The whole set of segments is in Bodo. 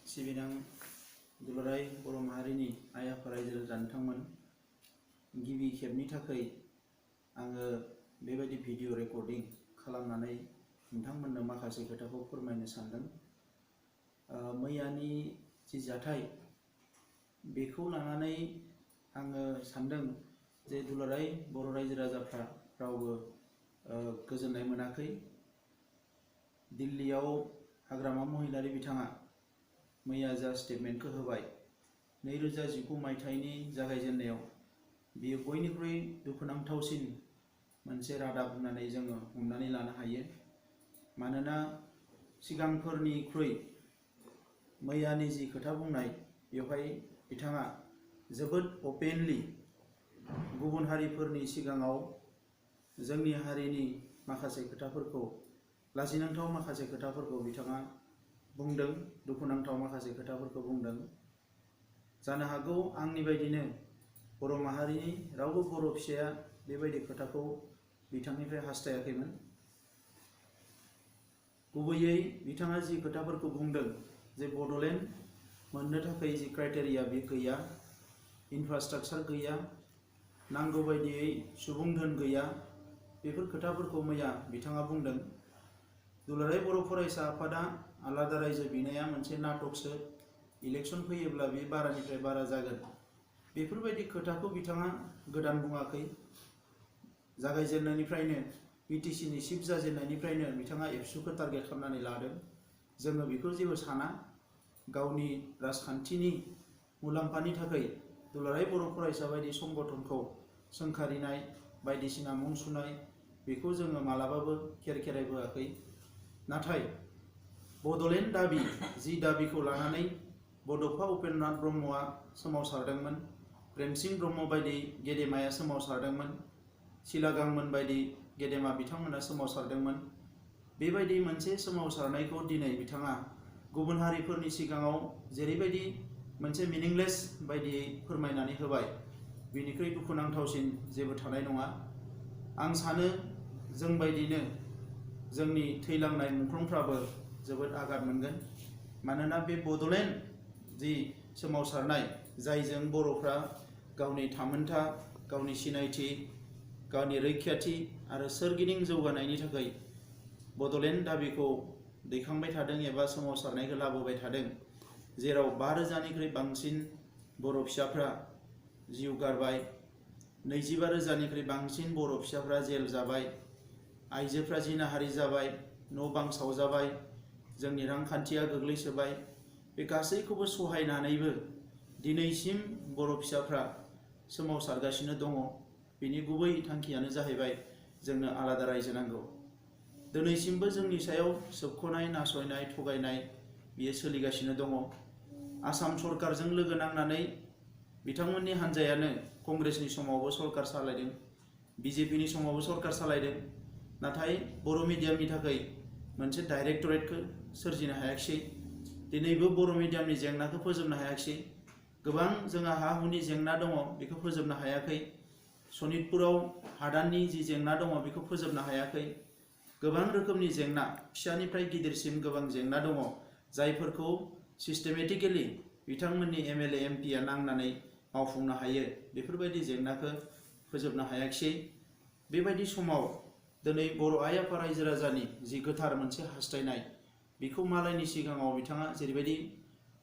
सिबिनां दुलाराय बर' माहारिनि आइ आफा रायजो राजा नोंथांमोन, गिबि खेबनि थाखाय आङो बेबायदि भिडिअ रेकर्डिं खालामनानै नोंथांमोननो माखासे खोथाखौ फोरमायनो सानदों। मैयानि जि जाथाय बेखौ लानानै आङो सानदों जे दुलाराय बर' रायजो राजाफ्रा रावबो गोजोननाय मोनाखै। दिल्लीयाव हाग्रामा महिलारी बिथाङा मैया जा स्टेटमेन्टखौ होबाय 2019 मायथाइनि जागायजेननायाव, बियो बयनिख्रुइ दुखुनांथावसिन मोनसे रादाब होननानै जोङो हमनानै लानो हायो। मानोना सिगांफोरनिख्रुइ मैयानि जि खोथा बुंनाय, बेवहाय बिथाङा जोबोद अपेनलि गुबुन हारिफोरनि सिगाङाव जोंनि हारिनि माखासे खोथाफोरखौ, लाजिनांथाव माखासे खोथाफोरखौ बिथाङा बुंदों, दुखुनांथाव माखासे खोथाफोरखौ बुंदों। जानो हागौ आंनि बायदिनो बर' माहारिनि रावबो बर' फिसाया बेबायदि खोथाखौ बिथांनिफ्राय हास्थायाखैमोन। गुबैयै बिथाङा जि खोथाफोरखौ बुंदों जे बड'लेण्ड मोननो थाखाय जि क्राइटेरिया बे गैया, इनफ्रास्ट्राक्चार गैया, नांगौ बायदियै सुबुं धोन गैया, बेफोर खोथाफोरखौ मैया बिथाङा बुंदों। दुलाराय बर' फरायसा आफादा आलादा रायजो बिनाया मोनसे नाटकसो, इलेक्शन फैयोब्ला बे बारानिफ्राय बारा जागोन, बेफोरबायदि खोथाखौ बिथाङा गोदान बुङाखै। जागायजेननायनिफ्रायनो बिटिसिनि चिफ जाजेननायनिफ्रायनो बिथाङा एबसुखौ टारगेट खालामनानै लादों। जोङो बेखौ जेबो साना, गावनि राजखान्थिनि मुलाम्फानि थाखाय दुलाराय बर' फरायसा बायदि संगठनखौ सोंखारिनाय, बायदिसिना मुं सुनाय, बेखौ जोङो मालाबाबो खेरखेरायबोआखै। नाथाय बड'लेण्ड दाबि, जि दाबिखौ लानानै बड'फा उपेन्द्रनाथ ब्रह्मआ सोमावसारदोंमोन, प्रेमसिं ब्रह्म बायदि गेदेमाया सोमावसारदोंमोन, सिलागांमोन बायदि गेदेमा बिथांमोना सोमावसारदोंमोन। बेबायदि मोनसे सोमावसारनायखौ दिनै बिथाङा गुबुन हारिफोरनि सिगाङाव जेरैबायदि मोनसे मिनिंलेस बायदियै फोरमायनानै होबाय, बेनिख्रुइ दुखुनांथावसिन जेबो थानाय नङा। आं सानो जोंबायदिनो जोंनि थैलांनाय मुंख्लंफ्राबो जोबोद आघात मोनगोन। मानोना बे बड'लेण्ड जि सोमावसारनाय, जायजों बर'फ्रा गावनि थामोनथा, गावनि सिनायथि, गावनि रैखाथि आरो सोरगिदिं जौगानायनि थाखाय बड'लेण्ड दाबिखौ दैखांबाय थादों एबा सोमावसारनायखौ लाबोबाय थादों, जेराव 5,000निख्रुइ बांसिन बर' फिसाफ्रा जिउ गारबाय, 25,000निख्रुइ बांसिन बर' फिसाफ्रा जेल जाबाय, आइजोफ्रा जिनाहारि जाबाय, न' बां सावजाबाय, जोंनि रांखान्थिया गोग्लैसोबाय। बे गासैखौबो सहायनानैबो दिनैसिम बर' फिसाफ्रा सोमावसारगासिनो दङ। बिनि गुबै थांखियानो जाहैबाय जोंनो आलादा रायजो नांगौ। दिनैसिमबो जोंनि सायाव सोबख'नाय, नासयनाय, थगायनाय बियो सोलिगासिनो दङ। आसाम सरकारजों लोगो नांनानै बिथांमोननि हान्जायानो कंग्रेसनि समावबो सरकार सालायदों, बिजेपिनि समावबो सरकार सालायदों, नाथाय बर' मिडियामनि थाखाय मोनसे डाइरेक्टरेटखौ सोरजिनो हायाखिसै। दिनैबो बर' मिडियामनि जेंनाखौ फोजोबनो हायाखिसै। गोबां जोंहा हा हुनि जेंना दङ, बेखौ फोजोबनो हायाखै। सनितपुराव हादाननि जि जेंना दङ, बेखौ फोजोबनो हायाखै। गोबां रोखोमनि जेंना, फिसानिफ्राय गिदिरसिम गोबां जेंना दङ, जायफोरखौ सिस्टेमेटिकेलि बिथांमोननि एमएलए एमपिआ नांनानै मावफुंनो हायो, बेफोरबायदि जेंनाखौ फोजोबनो हायाखिसै। बेबायदि समाव दिनै बर' आइ आफा रायजो राजानि जि गोथार मोनसे हास्थायनाय, बेखौ मालायनि सिगाङाव बिथाङा जेरैबायदि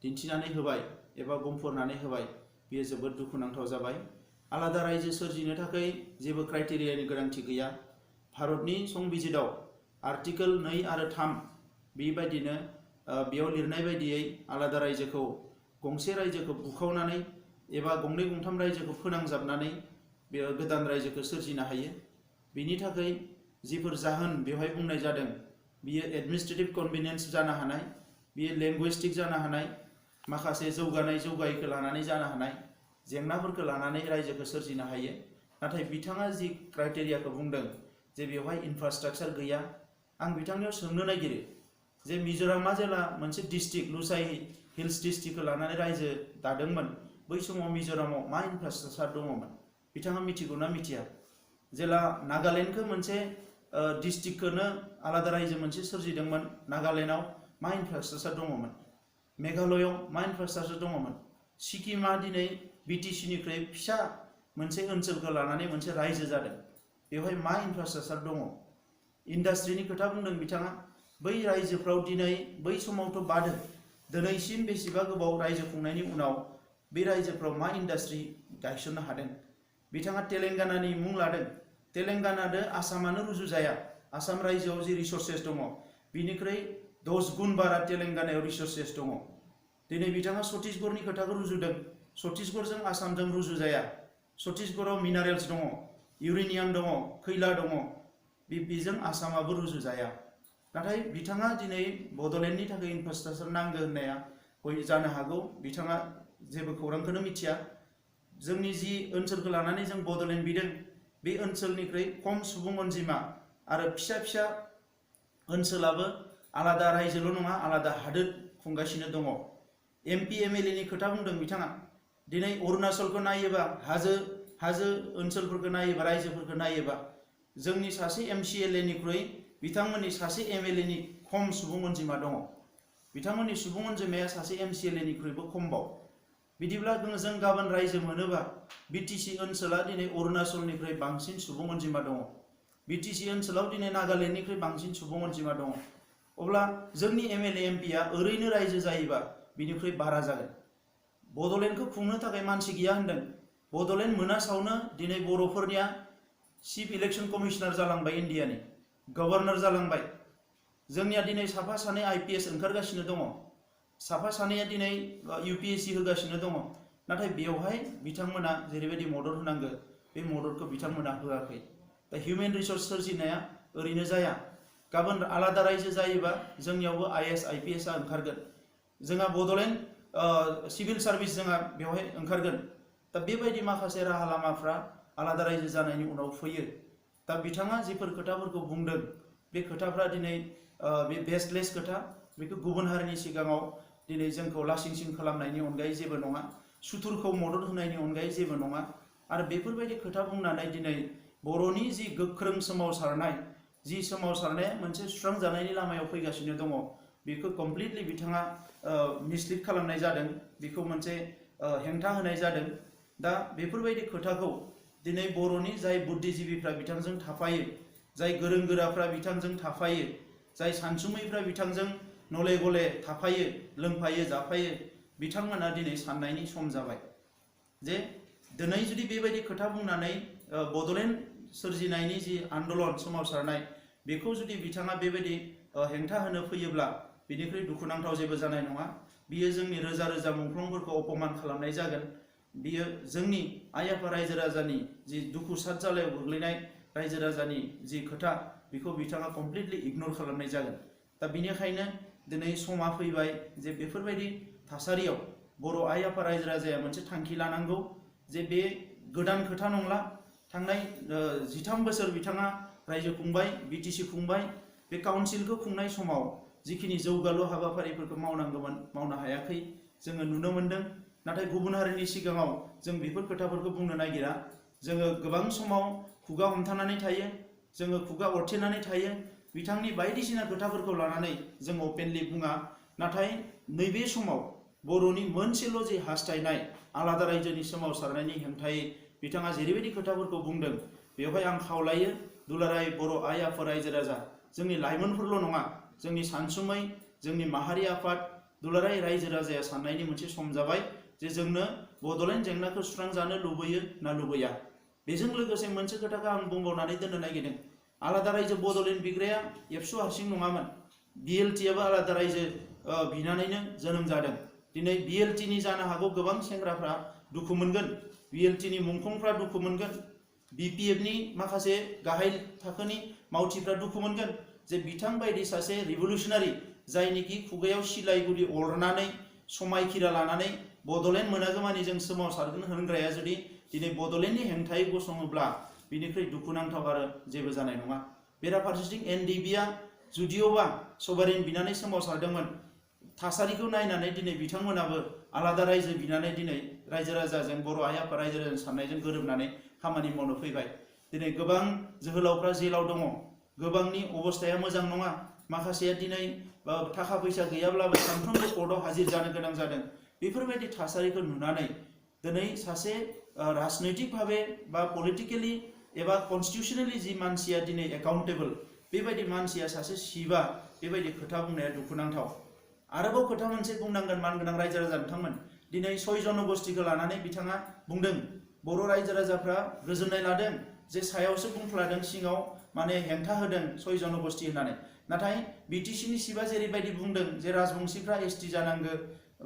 दिन्थिनानै होबाय एबा बुंफोरनानै होबाय, बेयो जोबोद दुखुनांथाव जाबाय। आलादा रायजो सोरजिनो थाखाय जेबो क्राइटेरियानि गोनांथि गैया। भारतनि संबिजिताव आर्टिकोल 2 आरो 3 बेबायदिनो बेयाव लिरनाय बायदियै आलादा रायजोखौ, गंसे रायजोखौ बुखावनानै एबा गंनै गंथाम रायजोखौ फोनांजाबनानै बेयो गोदान रायजोखौ सोरजिनो हायो। बिनि थाखाय जिफोर जाहोन बेवहाय बुंनाय जादों, बियो एडमिनिस्ट्रेटिभ कनभिनियेन्स जानो हानाय, बियो लेंगुइस्टिक जानो हानाय, माखासे जौगानाय जौगायैखौ लानानै जानो हानाय, जेंनाफोरखौ लानानै रायजोखौ सोरजिनो हायो। नाथाय बिथाङा जि क्राइटेरियाखौ बुंदों जे बेवहाय इनफ्रास्ट्राक्चार गैया, आं बिथांनियाव सोंनो नागिरो जे मिज'रामा जेला मोनसे डिस्ट्रिक्ट, लुसाइ हिल्स डिस्ट्रिक्टखौ लानानै रायजो दादोंमोन, बै समाव मिज'रामाव मा इनफ्रास्ट्राक्चार दङमोन बिथाङा मिथिगौ ना मिथिया? जेला नागालेण्डखौ मोनसे डिस्ट्रिक्टखौनो आलादा रायजो मोनसे सोरजिदोंमोन, नागालेण्डआव मा इनफ्रास्ट्राक्चार दङमोन? मेघालयआव मा इनफ्रास्ट्राक्चार दङमोन? सिक्किमा दिनै बिटिसिनिख्रुइ फिसा मोनसे ओनसोलखौ लानानै मोनसे रायजो जादों। बेवहाय मा इनफ्रास्ट्राक्चार दङ? इन्डास्ट्रिनि खोथा बुंदों बिथाङा। बै रायजोफ्राव दिनै बै समावथ' बादो दिनैसिम बेसेबा गोबाव रायजो खुंनायनि उनाव बे रायजोफ्राव मा इन्डास्ट्रि गायसननो हादों? बिथाङा तेलेंगानानि मुं लादों। तेलेंगानादो आसामानो रुजुजाया। आसाम रायजोआव जि रिसोर्सेस दङ बिनिख्रुइ 10 गुन बारा तेलेंगानायाव रिसोर्सेस दङ। दिनै बिथाङा छत्तीसगढ़नि खोथाखौ रुजुदों। छत्तीसगढ़जों आसामजों रुजुजाया। छत्तीसगढ़ाव मिनारेल्स दङ, इउरेनियाम दङ, खैला दङ। बेजों आसामाबो रुजुजाया। नाथाय बिथाङा दिनै बड'लेण्डनि थाखाय इनफ्रास्ट्राक्चार नांगौ होननाया जानो हागौ बिथाङा जेबो खौरांखौनो मिथिया। जोंनि जि ओनसोलखौ लानानै जों बड'लेण्ड बिदों बे ओनसोलनिख्रुइ खम सुबुं अनजिमा आरो फिसा फिसा ओनसोलाबो आलादा रायजोल' नङा आलादा हादोर खुंगासिनो दङ। MP MLA नि खोथा बुंदों बिथाङा। दिनै अरुणाचलखौ नायोबा हाजो ओनसोलफोरखौ नायोबा रायजोफोरखौ नायोबा जोंनि सासे MCLA निख्रुइ बिथांमोननि सासे MLA नि खम सुबुं अनजिमा दङ। बिथांमोननि सुबुं अनजिमाया सासे MCLA निख्रुइबो खमबाव। बिदिब्ला जों गाबोन रायजो मोनोबा BTC ओनसोला दिनै अरुणाचलनिख्रुइ बांसिन सुबुं अनजिमा दङ। BTC ओनसोलाव दिनै नागालेण्डनिख्रुइ बांसिन सुबुं अनजिमा दङ। अब्ला जोंनि MLA MPआ ओरैनो रायजो जायोबा बिनिख्रुइ बारा जागोन। बड'लेण्डखौ खुंनो थाखाय मानसि गैया होनदों। बड'लेण्ड मोनासावनो दिनै बर'फोरनिया चिफ इलेक्शन कमिशनार जालांबाय, इन्डियानि गभर्नर जालांबाय। जोंनिया दिनै साफा सानै IPS ओंखारगासिनो दङ। साफा सानैया दिनै UPSC होगासिनो दङ। नाथाय बेवहाय बिथांमोना जेरैबायदि मदद होनांगौ बे मददखौ बिथांमोना होआखै। दा हिउमेन रिसोर्स सोरजिनाया ओरैनो जाया। गाबोन आलादा रायजो जायोबा जोंनियावबो IAS IPS आ ओंखारगोन। जोंहा बड'लेण्ड सिभिल सार्भिस जोंहा बेवहाय ओंखारगोन। दा बेबायदि माखासे राहा लामाफ्रा आलादा रायजो जानायनि उनाव फैयो। दा बिथाङा जिफोर खोथाफोरखौ बुंदों बे खोथाफ्रा दिनै बे बेसलेस खोथा। बेखौ गुबुन हारिनि सिगाङाव दिनै जोंखौ लासिंसिं खालामनायनि अनगायै जेबो नङा। सुथुरखौ मदद होनायनि अनगायै जेबो नङा। आरो बेफोरबायदि खोथा बुंनानै दिनै बर'नि जि गोख्रों सोमावसारनाय, जि सोमावसारनाया मोनसे सुस्रांजानायनि लामायाव फैगासिनो दङ, बेखौ कमप्लिटलि बिथाङा मिसलिड खालामनाय जादों। बेखौ मोनसे हेंथा होनाय जादों। दा बेफोरबायदि खोथाखौ दिनै बर'नि जाय बुद्धिजीबिफ्रा बिथांजों थाफायो, जाय गोरों गोराफ्रा बिथांजों थाफायो, जाय सानसुमैफ्रा बिथांजों नले गले थाफायो, लोंफायो जाफायो, बिथांमोना दिनै साननायनि सम जाबाय जे दिनै जुदि बेबायदि खोथा बुंनानै बड'लेण्ड सोरजिनायनि जि आन्दलन सोमावसारनाय बेखौ जुदि बिथाङा बेबायदि हेंथा होनो फैयोब्ला बिनिख्रुइ दुखुनांथाव जेबो जानाय नङा। बियो जोंनि रोजा रोजा मुंख्लंफोरखौ अपमान खालामनाय जागोन। बियो जोंनि आइ आफा रायजो राजानि जि दुखु सात जालायाव गोग्लैनाय रायजो राजानि जि खोथा बेखौ बिथाङा कमप्लिटलि इगनर खालामनाय जागोन। दा बिनिखायनो दिनै समा फैबाय जे बेफोरबायदि थासारियाव बर' आइ आफा रायजो राजाया मोनसे थांखि लानांगौ जे बे गोदान खोथा नंला। थांनाय 13 बोसोर बिथाङा रायजो खुंबाय, BTC खुंबाय। बे काउन्सिलखौ खुंनाय समाव जिखिनि जौगालु हाबाफारिफोरखौ मावनांगौमोन मावनो हायाखै जोङो नुनो मोन्दों। नाथाय गुबुन हारिनि सिगाङाव जों बेफोर खोथाफोरखौ बुंनो नागिरा। जोङो गोबां समाव खुगा हमथानानै थायो, जोङो खुगा अरथेनानै थायो। बिथांनि बायदिसिना खोथाफोरखौ लानानै जों अपेनलि बुङा। नाथाय नैबे समाव बर'नि मोनसेल' जि हास्थायनाय आलादा रायजोनि सोमावसारनायनि हेंथायै बिथाङा जेरैबायदि खोथाफोरखौ बुंदों, बेवहाय आं खावलायो दुलाराय बर' आइ आफा रायजो राजा, जोंनि लाइमोनफोरल' नङा, जोंनि सानसुमै, जोंनि माहारि आफाद, दुलाराय रायजो राजाया साननायनि मोनसे सम जाबाय जे जोंनो बड'लेण्ड जेंनाखौ सुस्रांजानो लुबैयो ना लुबैया। बेजों लोगोसे मोनसे खोथाखौ आं बुंबावनानै दोननो नागिरदों। आलादा रायजो बड'लेण्ड बिग्राया एबसु हारसिं नङामोन। BLT आबो आलादा रायजो बिनानैनो जोनोम जादों। दिनै BLT नि जानो हागौ गोबां सेंग्राफ्रा दुखु मोनगोन, BLT नि मुंख्लंफ्रा दुखु मोनगोन, BPF नि माखासे गाहाय थाखोनि मावथिफ्रा दुखु मोनगोन जे बिथां बायदि सासे रिभलुसनारि जायनिखि खुगायाव सिलाइ गुदि अरनानै समायखिरा लानानै बड'लेण्ड मोनागौमानि जों सोमावसारगोन होनग्राया जुदि दिनै बड'लेण्डनि हेंथायै गसङोब्ला बिनिख्रुइ दुखुनांथाव आरो जेबो जानाय नङा। बेराफारसेथिं NDB आ जुदिअबा सभारेन बिनानै सोमावसारदोंमोन, थासारिखौ नायनानै दिनै बिथांमोनाबो आलादा रायजो बिनानै दिनै रायजो राजाजों बर' आइ आफा रायजो राजानि साननायजों गोरोबनानै खामानि मावनो फैबाय। दिनै गोबां जोहोलावफ्रा जेलाव दङ, गोबांनि अबस्थाया मोजां नङा। माखासेया दिनै थाखा फैसा गैयाब्लाबो सानफ्रोमबो कर्टआव हाजिर जानो गोनां जादों। बेफोरबायदि थासारिखौ नुनानै दिनै सासे राजनैतिक भावे बा पलिटिकेलि एबा कन्स्टिटिउसनेलि जि मानसिया दिनै एकाउन्टेबल, बेबायदि मानसिया सासे सिबा बेबायदि खोथा बुंनाया दुखुनांथाव। आरोबाव खोथा मोनसे बुंनांगोन मानगोनां रायजो राजा बिथांमोन, दिनै 6 जनगोष्ठीखौ लानानै बिथाङा बुंदों बर' रायजो राजाफ्रा गोजोननाय लादों जे सायावसो बुंफ्लादों सिङाव माने हेंथा होदों 6 जनगोष्ठी होननानै। नाथाय बिटिसिनि सिबा जेरैबायदि बुंदों जे राजबंशीफ्रा एसटी जानांगो,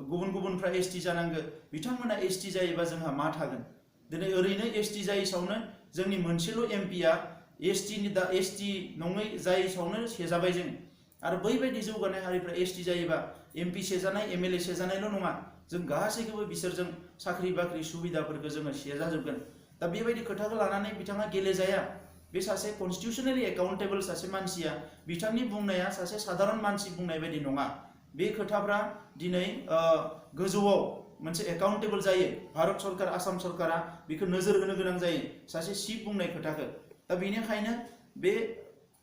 गुबुन गुबुनफ्रा एसटी जानांगो, बिथांमोना एसटी जायोबा जोंहा मा थागोन? दिनै ओरैनो एसटी जायैसावनो जोंनि मोनसेल' एमपिया एसटी नङै जायैसावनो सेजाबाय जों। आरो बैबायदि जौगानाय हारिफ्रा एसटी जायोबा एमपि सेजानाय, एमएलए सेजानायल' नङा, जों गासैखौबो बिसोरजों साख्रि बाख्रि सुबिदाफोरखौ जोङो सेजाजोबगोन। दा बेबायदि खोथाखौ लानानै बिथाङा गेलेजाया। बे सासे कन्स्टिटिउसनेलि एकाउन्टेबल सासे मानसिया, बिथांनि बुंनाया सासे साधारन मानसि बुंनाय बायदि नङा। बे खोथाफ्रा दिनै गोजौआव मोनसे एकाउन्टेबल जायो। भारत सरकार, आसाम सरकारा बेखौ नोजोर होनो गोनां जायो सासे चिफ बुंनाय खोथाखौ। दा बेनिखायनो बे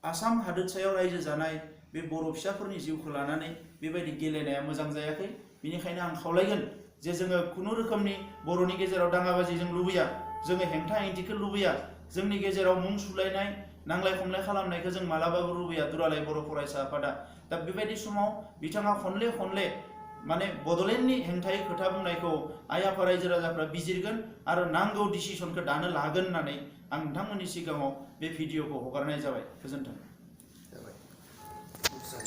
आसाम हादोरसायाव रायजो जानाय बे बर' फिसाफोरनि जिउखौ लानानै बेबायदि गेलेनाया मोजां जायाखै। बेनिखायनो आं खावलायगोन जे जोङो खुनु रोखोमनि बर'नि गेजेराव दाङाबाजि जों लुबैया, जोङो हेंथा हेंथिखौ लुबैया, जोंनि गेजेराव मुं सुलायनाय, नांलाय खमलाय खालामनायखौ जों मालाबाबो लुबैया दुलाराय बर' फरायसा आफादा। दा बेबायदि समाव बिथाङा खनले माने बड'लेण्डनि हेंथायै खोथा बुंनायखौ आइ आफा रायजो राजाफ्रा बिजिरगोन आरो नांगौ डिसिसनखौ दानो लागोन होननानै आं नोंथांमोननि सिगाङाव बे भिडिअखौ हगारनाय जाबाय। गोजोन्थों।